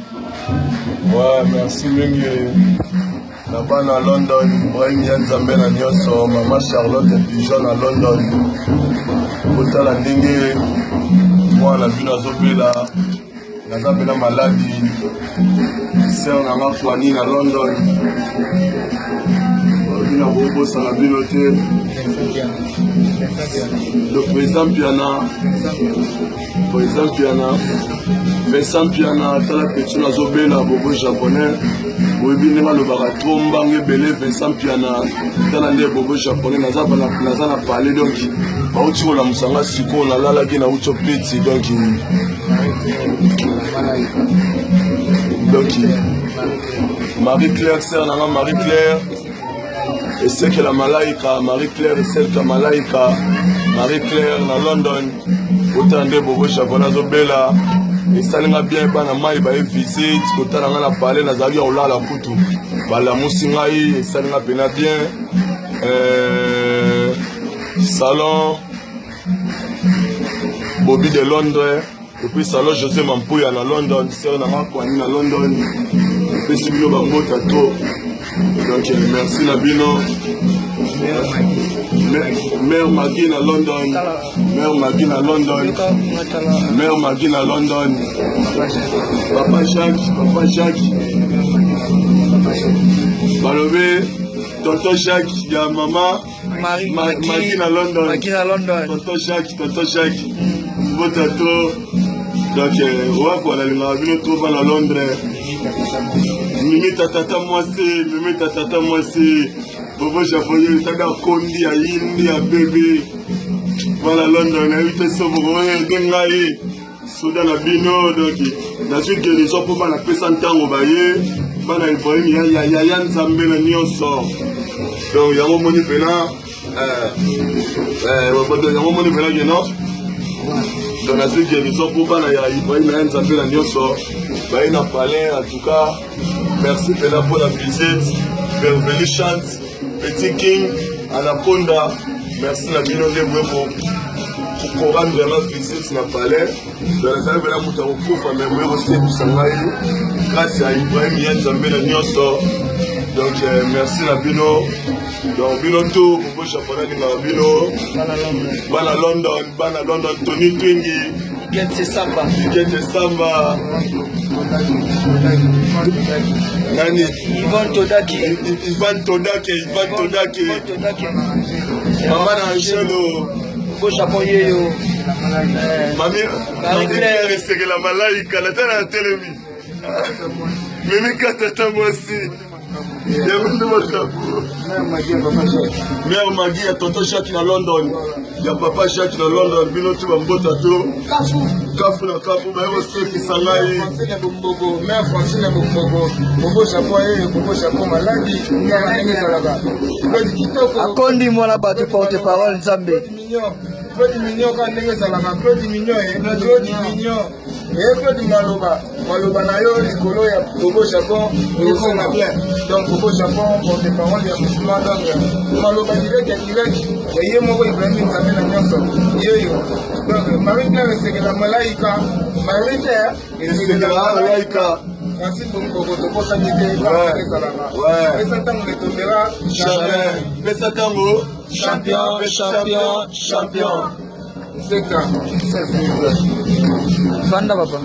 Ouais, merci mingi na bana London, Ibrahim ya Nzambe na nyonso, mama Charlotte Pigeon na London. Botala ndenge mwana bino azobela, naza mpena maladi. Sœur na nga Fanny na London, balobi nakobosana bino te. Le président Piana Président Mpiana, Vincent Mpiana, tala petit nazobela bobo japonais. Boyebi ndenge alobaka trop mbanga ebele Vincent Mpiana, tala nde bobo japonais naza naza na palais donc bauti kolamusa nga sikoyo nalalaki nauti opeti donc donc Marie Claire sœur na nga Marie Claire esekela malaika Marie Claire esekela malaika Marie Claire na London Kotala nde Bobo Japon azobela esali nga bien bana mai baye visite kotala nga na palais nazalaki ya kolala kutu balamusi ngai esali nga mpena bien euh, salon Bobby de Londres epuis salon José Mampuya na London sœur na nga Kwani na London epesi bino bambota trop Donc, euh, merci na bino. Mère Maggie na London. Mère Maggie na London. Mère Maggie na London. Papa Jacques, Papa Jacques. Balobi, Tonton Jacques, ya maman. Marie, Maggie na London. Maggie na London. Tonton Jacques, Tonton Jacques. Mbota to. Donc, euh, wako alingaka bino trop bana Londres. Mimita tata mwasi, mimita tata mwasi. Bobo japonais tata kondi ayindi ya bebe. Bana London nayebi te so bokoyede ngai. Soda na bino donc nazwi guérison mpo bana pesa ntango baye bana Ibrahim ya ya ya Nzambe na nyonso donc yango omoni mpena eh, eh, yango omoni mpena ke non donc nazwi guérison mpo bana ya Ibrahim ya Nzambe na nyonso baye na palais en tout cas merci mpena mpo na visite Berveli chante Petit King Anaconda merci na bino nde boye ko korendre nga visite na palais donc nazali mpena moto ya kokufa me boye kosepisa ngai grâce ya Ibrahim ya Nzambe na nyonso donc euh, merci na bino donc bino tout bobo japonais alingaka bino bana London bana London Tony Twingi Gete Samba. Gete Samba. Nani? Ivan Todaki. Ivan Todaki, Ivan Todaki. Mama na Angelo. Bo Japon yeyo. Mami, Mami Claire esekela malaika na tala na telemi. Mimi kata ta mwasi. Yango nde makambo. Mère Maggie ya tonton Jacques na London. Ya papa Jacques na London bino tu bambota to. Kafu na kafu baye kosekisa ngai. Mère Francine Bomboko, Bobo Japon ye, Bobo Japon maladi, kaka ndenge ezalaka. Claude Kitoko. Akondi mwana bato porte parole Nzambe. Claude Mignon, Claude Mignon kaka ndenge ezalaka, Claude Mignon ye, Claude Mignon. Eye Claude maloba maloba na yo likolo ya Bobo Japon ekosala bien donc Bobo Japon porte parole ya mouvement donc maloba direct ya direct ya ye moko Ibrahim Nzambe na nyonso yeyo donc Marie Claire esekela malaika Marie Claire esekela malaika Francine Bomboko tobosani te ezalaka pesa ntango ne tombera jamais pesa ntango champion champion champion Seka. Fanda papa.